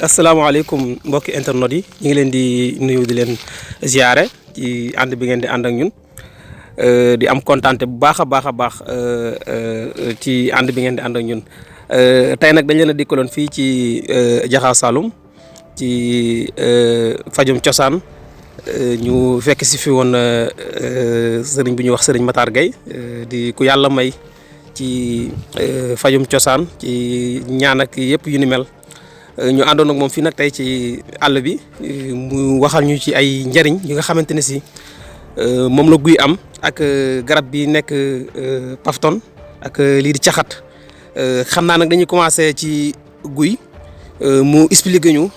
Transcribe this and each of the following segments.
asalaamaaleykum mbokki internet yi ñu ngi leen di nuyu di leen ziare ci ànd bi ngeen di ànd ak ñun di am kontaan bu baax a baax ci ànd bi ngeen di ànd ak ñun tey nag dañ leen a dikkaloon fii ci Jaxaaw Saloum ci fajum cosaan ñu fekk si fi woon sëriñ bu ñuy wax sëriñ Matar Gueye di ku yàlla may ci fajum cosaan ci ñaan ak yëpp yu ni mel. ñu àndoon ak moom fii nag tey ci àll bi mu waxal ñu ci ay njariñ yi nga xamante ne si moom la guy am ak garab bi nekk pafton ak lii di caxat xam naa nag dañuy commencé ci guy mu expliqué ñu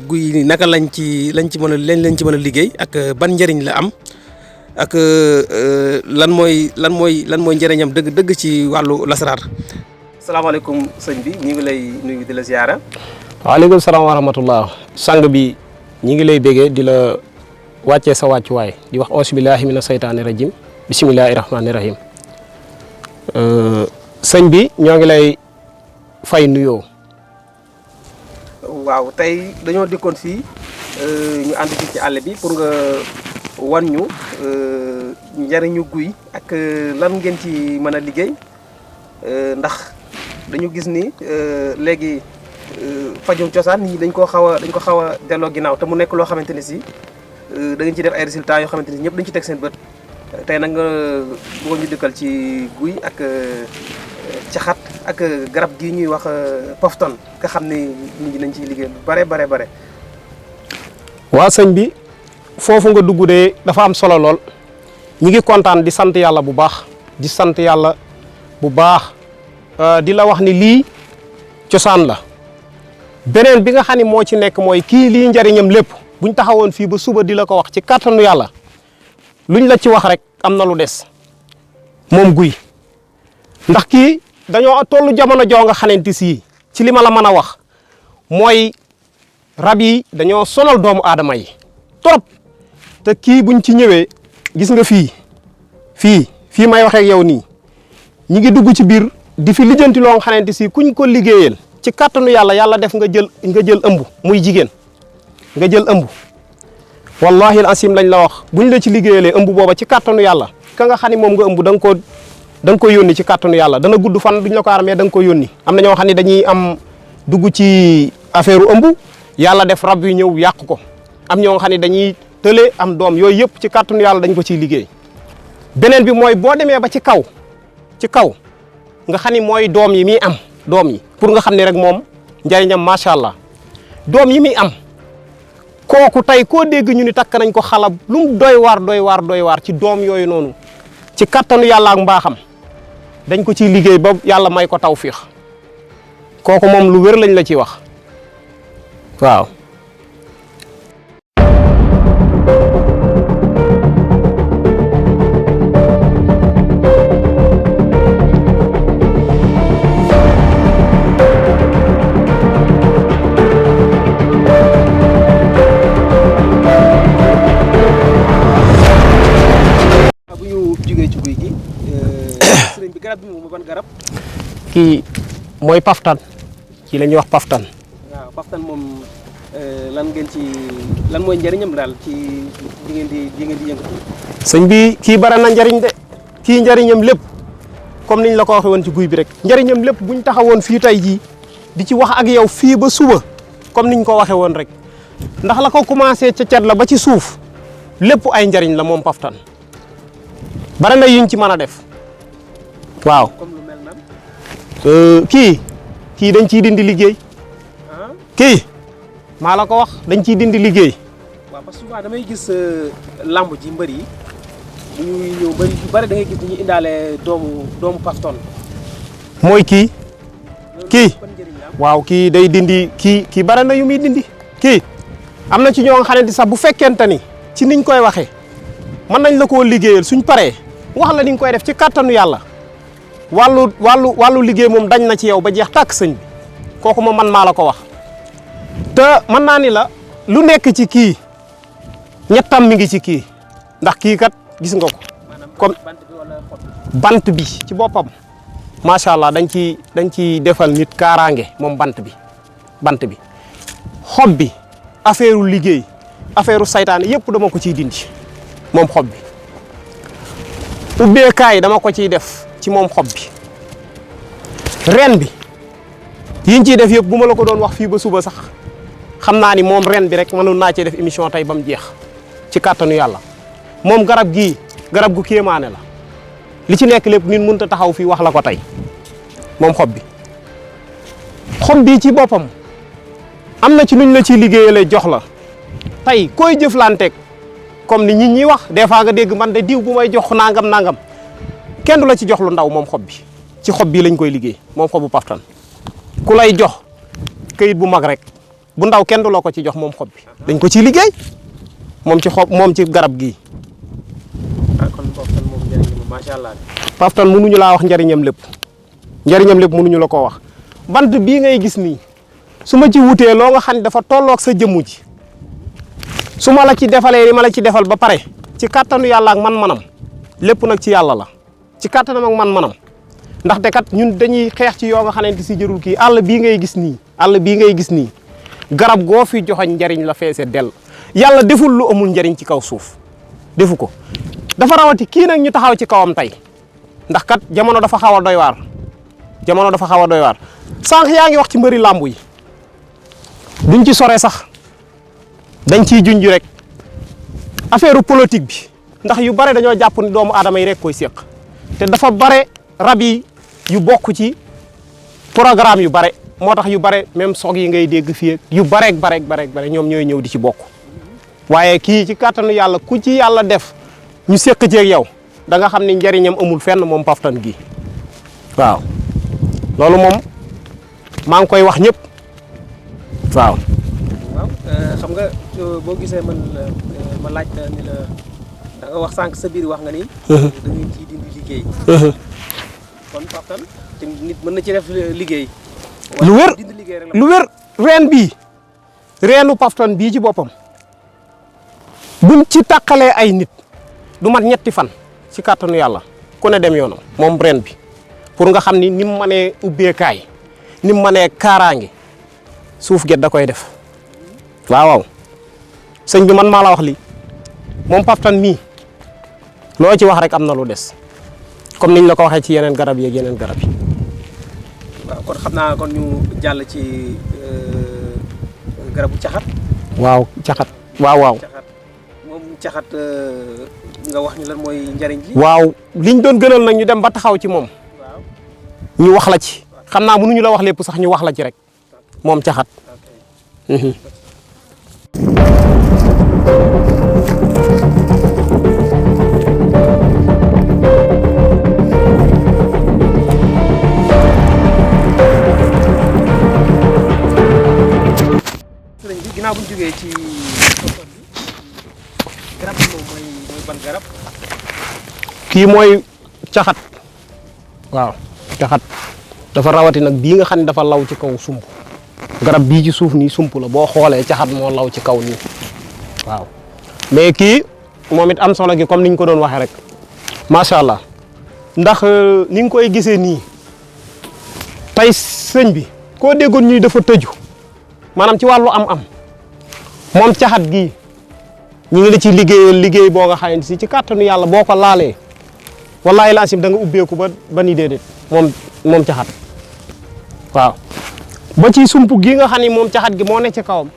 guy naka lañ ci mën a liggéey ak ban njëriñ la am ak lan mooy njëriñam dëgg ci wàllu lasaraar. salaamaaleykum sëñ bi ñu ngi lay nuyu di la ziara. waaleykum salaam wa rahmatullah sang bi ñi ngi lay béggee di la wàccee sa wàccuwaay di wax auzu billahi mina saytaani rajim bisimilahi rahmaani rahim sëñ bi ñoo ngi lay fay nuyoo. waaw tey dañoo dikkoon fii ñu ànd fii ci àll bi pour nga wan ñu njariñu guy ak lan ngeen ci mën a liggéey ndax dañu gis ni léegi fajum cosaan nit ñi dañ ko xaw a delloo ginnaaw te mu nekk loo xamante ne si da ngeen ci def ay résultats yoo xamante ni ñëpp dañu ci teg seen bët tey nag nga bëggoon ñu dëkkal ci guy ak caxat ak garab gii ñuy wax pofton nga xam ne nit ñi dañ ciy liggéey lu bare. waa sëñ bi foofu nga dugg de dafa am solo lool ñi ngi kontaan di sant yàlla bu baax di la wax ni lii cosaan la. beneen bi nga xam ne moo ci nekk mooy kii lii njariñam lépp buñ taxawoon fii ba suba di la ko wax ci kàttanu yàlla luñ la ci wax rek am na lu des moom guy ndax kii dañoo tollu jamono joo nga xamante si ci li ma la mën a wax mooy rab yi dañoo sonal doomu aadama yi trop te kii buñ ci ñëwee gis nga fii may waxee ak yow nii ñi ngi dugg ci biir di fi lijjanti loo nga xamante si kuñ ko liggéeyal ci kàttanu yàlla def nga jël ëmb muy jigéen nga jël ëmb wallahi al asim lañ la wax buñ la ci liggéeyalee ëmb booba ci kàttanu yàlla ka nga xam ne moom nga ëmb da nga ko yónni ci kàttanu yàlla dana gudd fan duñ la ko aar mais da nga ko yónni am na ñoo xam ne dañuy am dugg ci affaire ëmb yàlla def rab yu ñëw yàq ko am ñoo xam ne dañuy tële am doom yooyu yëpp ci kàttanu yàlla dañ ko ciy liggéey beneen bi mooy boo demee ba ci kaw nga xam ne mooy doom yi muy am doom yi pour nga xam ne rek moom njariñam macha allah doom yi muy am kooku tey koo dégg ñu ni takk nañ ko xalab lu mu doy waar ci doom yooyu noonu ci kattanu yàlla ak mbaaxam dañ ko ciy liggéey ba yàlla may ko tawfiix kooku moom lu wér lañ la ciy wax waaw. kii mooy paftan kii la ñuy wax paftan. waaw paftan moom lan mooy njëriñam daal ci di ngeen di yëngatu. sëñ bi kii bara na njëriñ de kii njëriñam lépp comme niñ la ko waxee woon ci guy bi rek njëriñam lépp buñ taxawoon fii tey jii di ci wax ak yow fii ba suba comme niñ ko waxee woon rek ndax la ko commencé ca cat la ba ci suuf lépp ay njëriñ la moom paftan bara na yuñ ci mën a def waaw. kii dañ ciy dindi liggéey kii maa la ko wax dañ ciy dindi liggéey. waaw parce que souvent damay gis lamb ji mbër yi bu ñuy ñëw mbër yu bari da ngay gis dañuy indaale doomu pafton. mooy kii waaw kii day dindi kii bari na yu muy dindi kii am na ci ñoo nga xamante sax bu fekkente ni ci niñ koy waxee mën nañ la koo liggéeyal suñ paree wax la ni nga koy def ci kàttanu yàlla. wàllu liggéey moom dañ na ci yow ba jeex tàkk sëñ bi kooku moom man maa la ko wax te mën naa ni la lu nekk ci kii ñettam mi ngi ci kii ndax kii kat gis nga ko comme bant bi ci boppam macha allah dañ ci defal nit kaaraange moom bant bi xob bi affaire liggéey affaire saytaane yëpp dama ko ciy dindi moom xob bi ubbeekaay dama ko ciy def ci moom xob bi ren bi yiñ ciy def yëpp bu ma la ko doon wax fii ba suba sax xam naa ni moom ren bi rek mënoon naa cee def émission tey ba mu jeex ci kàttanu yàlla moom garab gii garab gu kéemaane la li ci nekk lépp nit mënut a taxaw fii wax la ko tey moom xob bi ci boppam am na ci nuñ la ciy liggéeyale jox la tey koy jëflanteeg comme ni nit ñi wax des fois nga dégg man de diw bu may jox nangam kenn du la ci jox lu ndaw moom xob bi ci xob bii lañ koy liggéey moom xobu paftan ku lay jox këyit bu mag rek bu ndaw kenn du la ko ci jox moom xob bi dañ ko ciy liggéey moom ci xob moom ci garab gii. kon paftan moom njëriñam macha allah. paftan mënuñu laa wax njëriñam lépp mënuñu la koo wax bant bii ngay gis nii su ma ci wutee loo nga xam ne dafa tolloog sa jëmmu ji su ma la ci defalee li ma la ci defal ba pare ci kattanu yàlla ak man-manam lépp nag ci yàlla la ci kattanam ak man-manam ndaxte kat ñun dañuy xeex ci yoo nga xamante si jërul kii àll bii ngay gis nii garab goo fi joxoñ njariñ la feese dell yàlla deful lu amul njariñ ci kaw suuf defu ko dafa rawati kii nag ñu taxaw ci kawam tey ndax kat jamono dafa xaw a doy waar sànq yaa ngi wax ci mbëri làmbu yi duñ ci sore sax dañ ciy junj rek affaire politique bi ndax yu bare dañoo jàpp ni doomu aadama yi rek koy séq te dafa bare rab yi yu bokk ci programme yu bare moo tax yu bare même soog yi ngay dégg fii yu bareeg bare ñoom ñooy ñëw di ci bokk waaye kii ci kàttanu yàlla ku ci yàlla def ñu séq ceeg yow da nga xam ni njariñam amul fenn moom paftan gi waaw loolu moom maa ngi koy wax ñëpp waaw. xam nga boo gisee ma laaj la ni la da nga wax sànq sa biir wax nga ni. da ngay ciy dindi liggéey. kon paftan te nit mën na ci def liggéey. lu wér reenu paftan bii ci boppam buñ ci tàqalee ay nit du mat ñetti fan ci kàttanu yàlla ku ne dem yoonam moom reen bi pour nga xam ni ni mu mënee ubbeekaay ni mu mënee kaaraange suuf get da koy def waaw sëñ bi man maa la wax li moom paftan mii loo ci wax rek am na lu des comme niñ la ko waxee ci yeneen garab yi ak yeneen garab yi. waaw kon xam naa kon ñu jàll ci garabu caxat. waaw caxat waaw. caxat moom caxat nga wax ñu lan mooy njariñ li. waaw liñ doon gënal nag ñu dem ba taxaw ci moom. waaw ñu wax la ci. xam naa mënuñu la wax lépp sax ñu wax la ci rek moom caxat. ginnaaw bu ñu jógee ci garab bi moom mooy ban garab. kii mooy caxat waaw caxat dafa rawati nag bii nga xam ne dafa law ci kaw sump garab bii ci suuf nii sump la boo xoolee caxat moo law ci kaw nii waaw mais kii moom it am solo gi comme niñ ko doon waxee rek macha allah ndax ni nga koy gisee nii tey sëñ bi koo déggoon ñuy dafa tëju maanaam ci wàllu am-am. moom caxat gii ñu ngi la ci liggéey boo nga xamante si ci kàttanu yàlla boo ko laalee wallaahi laasim da nga ubbeeku ba ni déedéet moom caxat waaw ba ci sump gii nga xam ni moom caxat gi moo ne ci kawam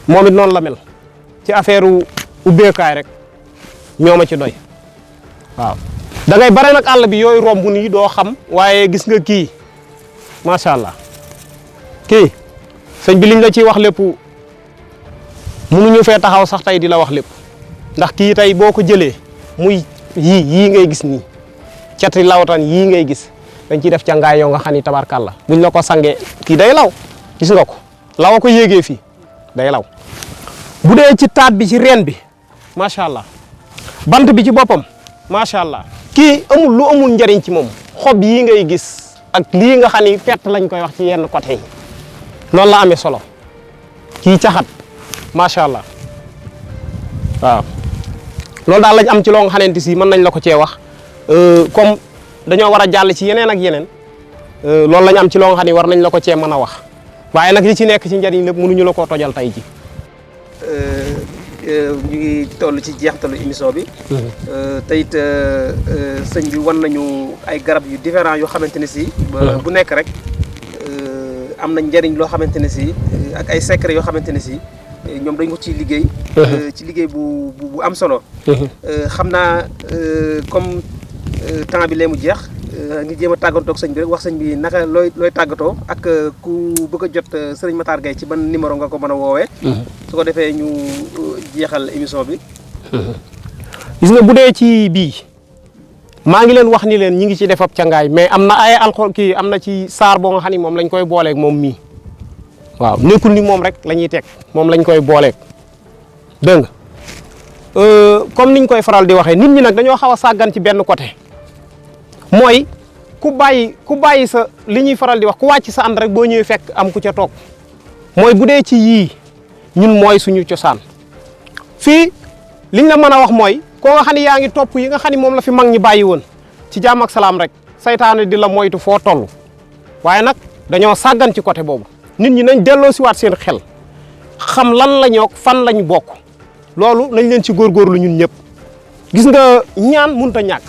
moom it noonu la mel ci affaire ubbeekaay rek ñoo ma ci doy waaw da ngay bare nag àll bi yooyu romb nii doo xam waaye gis nga kii macha allah kii sëñ bi liñ la ciy wax lépp mënuñu fee taxaw sax tey di la wax lépp ndax kii tey boo ko jëlee muy yii ngay gis nii cati lawtan yii ngay gis dañ ciy def cangaay yoo nga xam ni tabarkàlla buñ la ko sangee kii day law gis nga ko lawa ko yéegee fii day law bu dee ci taat bi ci reen bi macha allah bant bi ci boppam macha allah kii amul lu amul njariñ ci moom xob yii ngay gis ak lii nga xam ni fett lañ koy wax ci yenn côté yi noonu la amee solo kii caxat macha allah waaw loolu daal lañ am ci loo nga xamante si mën nañ la ko cee wax comme dañoo war a jàll ci yeneen ak yeneen loolu lañ am ci loo nga xam ne war nañ la ko cee mën a wax waaye nag li ci nekk ci njariñ lépp mënuñu la koo tojal tey ji ñu ngi toll ci jeextalu émission bi. te it sëñ bi wan nañu ay garab yu différents yoo xamante ne si. bu nekk rek am na njëriñ loo xamante ne si ak ay secret yoo xamante ne si ñoom dañ ko ciy liggéey. ci liggéey bu am solo. xam naa comme temps bi lee mu jeex ngi jéem a tàggatoo ak sëñ bi rek wax sëñ bi naka looy tàggatoo ak ku bëgg a jot sëriñ Matar Gaye ci ban numéro nga ko mën a woowee. su ko defee ñu jeexal émission bi. gis nga bu dee ci bii maa ngi leen wax ni leen ñi ngi ci def ab cangaay mais am na ay alxol kii am na ci saar boo nga xam ni moom lañ koy booleeg moom mii waaw nekkul ni moom rek la ñuy teg moom lañ koy booleeg dégg nga comme niñ koy faral di waxee nit ñi nag dañoo xaw a sàggan ci benn côté mooy ku bàyyi sa li ñuy faral di wax ku wàcc sa ànd rek boo ñëwee fekk am ku ca toog mooy bu dee ci yii ñun mooy suñu cosaan fii liñ la mën a wax mooy koo nga xam ne yaa ngi topp yi nga xam ne moom la fi mag ñi bàyyi woon ci jàmm ak salaam rek saytaane di la moytu foo toll waaye nag dañoo sàggan ci côté boobu nit ñi nañ delloo si waat seen xel xam lan la ñoo fan lañ bokk loolu nañ leen ci góorgóorlu ñun ñëpp gis nga ñaan mënut a ñàkk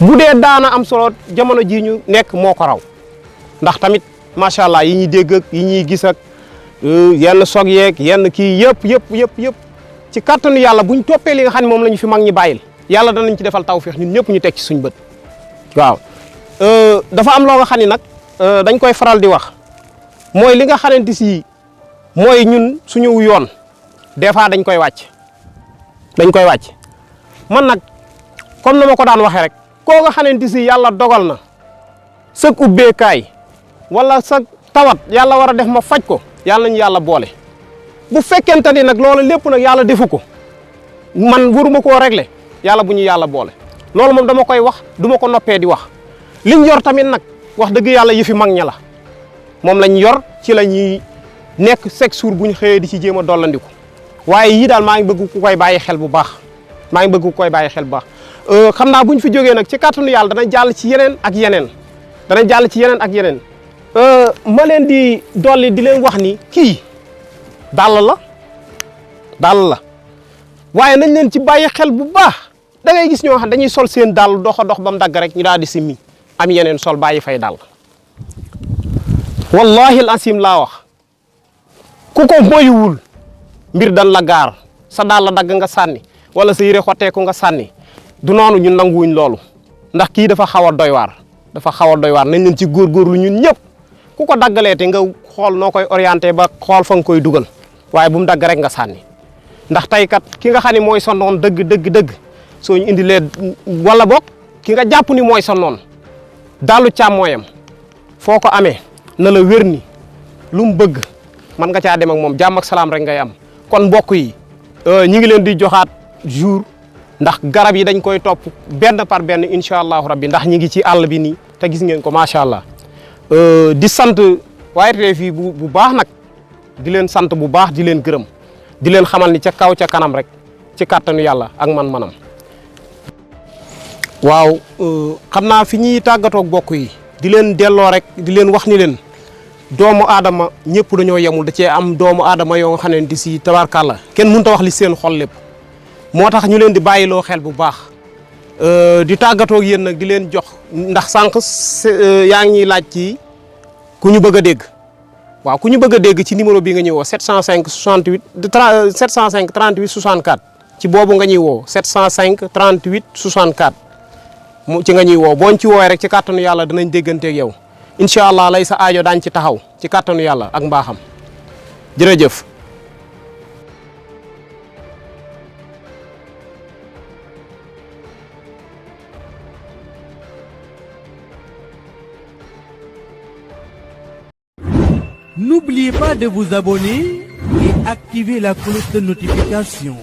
bu dee daana am solo jamono jii ñu nekk moo ko raw ndax tamit macha allah yi ñuy dégg ak yi ñuy gis ak yenn sog yeeg yenn kii yëpp ci kàttanu yàlla buñ toppee li nga xam ne moom la ñu fi mag ñi bàyyil yàlla danañ ci defal tawfeex ñun ñëpp ñu teg ci suñ bët waaw dafa am loo nga xam ne nag dañ koy faral di wax mooy li nga xamante si mooy ñun suñu yoon des fois dañ koy wàcc man nag comme na ma ko daan waxee rek koo nga xamante si yàlla dogal na sag ubbeekaay wala sa tawat yàlla war a def ma faj ko yàlla nañu yàlla boole bu fekkente ni nag loolu lépp nag yàlla defu ko man waruma koo régler yàlla bu ñu yàlla boole loolu moom dama koy wax duma ko noppee di wax liñ yor tamit nag wax dëgg yàlla yëfi mag ña la moom lañ yor ci la ñuy nekk chaque jour bu ñu xëyee di ci jéem a dollandiku waaye yii daal maa ngi bëgg ku koy bàyyi xel bu baax xam naa bu ñu fi jógee nag ci kàttanu yàlla dana jàll ci yeneen ak yeneen ma leen di dolli di leen wax ni kii dàll la waaye nañ leen ci bàyyi xel bu baax da ngay gis ñoo xam dañuy sol seen dàll dox a dox ba mu dagg rek ñu daal di simmi am yeneen sol bàyyi fay dàll wallahi al asim laa wax ku ko moyuwul mbir dan la gaar sa dàll dagg nga sànni wala sa yére xotteeku nga sànni du noonu ñun nanguwuñ loolu ndax kii dafa xaw a doy waar nañ leen ci góorgóorlu ñun ñëpp ku ko daggalee te nga xool noo koy orienté ba xool fa nga koy dugal waaye bu mu dagg rek nga sànni ndax tey kat ki nga xam ne mooy sa noon dëgg soo ñu indilee wala boog ki nga jàpp ni mooy sa noon dalu càmmooyam foo ko amee na la wér ni lu mu bëgg man nga caa dem ak moom jàmm ak salaam rek ngay am kon mbokk yi ñi ngi leen di joxaat jour ndax garab yi dañ koy topp benn par benn incha allahu rabbi ndax ñi ngi ci àll bi nii te gis ngeen ko macha allah di sant waaye tey fii bu baax nag di leen sant bu baax di leen gërëm di leen xamal ni ca kaw ca kanam rek ci kàttanu yàlla ak man-manam. waaw xam naa fi ñuy tàggatoo bokk yi di leen delloo rek di leen wax ni leen doomu aadama ñëpp dañoo yemul da cee am doomu aadama yoo nga xam ne di si tabarkàlla kenn mënut a wax li seen xol lépp moo tax ñu leen di bàyyiloo xel bu baax di tàggatoo ak yéen nag di leen jox ndax sànq yaa ngi ñuy laaj ci ku ñu bëgg a dégg waaw ku ñu bëgg a dégg ci numéro bi nga ñuy woo 705 38 64 ci boobu nga ñuy woo 705 38 64 mu ci nga ñuy woo booñ ci woowee rek ci kàttanu yàlla danañ dégganteeg yow incha allah lay sa aajo daañ ci taxaw ci kàttanu yàlla ak mbaaxam jërëjëf. N'oubliez pas de vous abonner et activer la cloche de notification.